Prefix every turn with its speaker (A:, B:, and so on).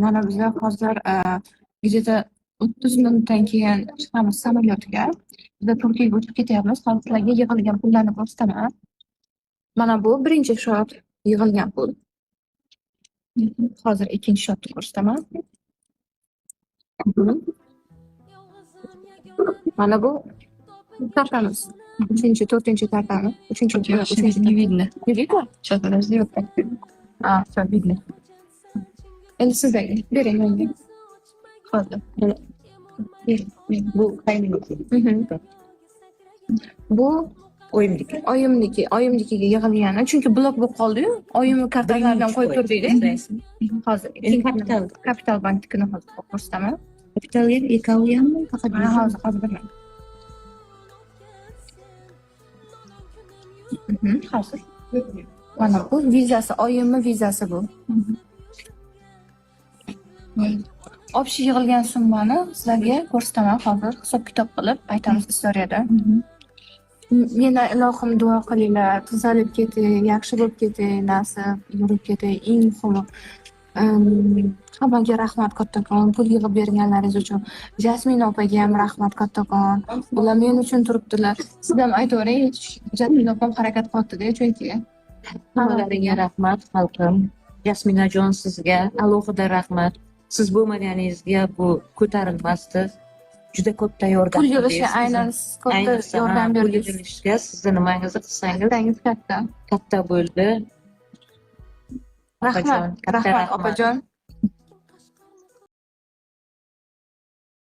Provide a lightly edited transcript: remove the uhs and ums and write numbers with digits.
A: Mana biza hozir где-то 30 minutdan keyin chiqamiz samolyotga. Biza Turkiyaga uchib ketyapmiz. Hozir sizlarga yig'ilgan pullarni ko'rsataman. Mana bu birinchi счёт, yig'ilgan pul. Hozir ikkinchi счёт ni ko'rsataman. Mana bu kartamiz. Uchinchi, to'rtinchi kartamiz. Uchinchi,
B: Вообще
A: uchinchi.
B: не видно.
A: Не видно?
B: Сейчас, подожди, вот так. А, все, видно.
A: Endi sizdagi. Bering menga.
B: Hozir.
A: Bering.
C: Bu qaynimniki.
A: Bu
C: Oyimniki.
A: Oyimniki, oyimnikiga yig'ilgani. Chunki blok bo'lib qoldi-yu. Oyimni kartalaridan qo'yib turdik. Hozir
C: Endi Kapital.
A: Kapital banknikini hozir ko'rsataman.
C: Kapital ham, ikkovi hammi? Faqat
A: Mana hozir, hozir beraman. Hozir. Mana bu vizasi, oyimni vizasi bu. Общий yig'ilgan summani sizlarga ko'rsataman hozir, hisob-kitob qilib aytamiz istoriyada. Mendan ilohim duo qilinglar, tuzalib ketay, yaxshi bo'lib ketay, nasib, yurib ketay, eng muhimi. Hammaga rahmat kattakon, pul yig'ib berganlaringiz uchun. Jasmin opaga ham rahmat kattakon. Ular men uchun turibdilar. Siz ham aytavering, Jasmin opam harakat qilyapti-da, chunki.
C: Hammalaringga rahmat, xalqim. Jasminajon, sizga alohida rahmat. Siz bo'lmaganingizga bu ko'tarilmasdi. Juda katta yordam
A: Pul yig'ishga
C: berdingiz.
A: Aynan siz katta
C: Ayniqsa, ha,
A: yordam
C: pul
A: berdingiz.
C: yig'ilishga sizni nimangizni qilsangiz
A: Kattang'iz katta.
C: Katta bo'ldi.
A: Rahmat,
C: Opajon, katta
A: rahmat
C: rahmat.
A: Opajon.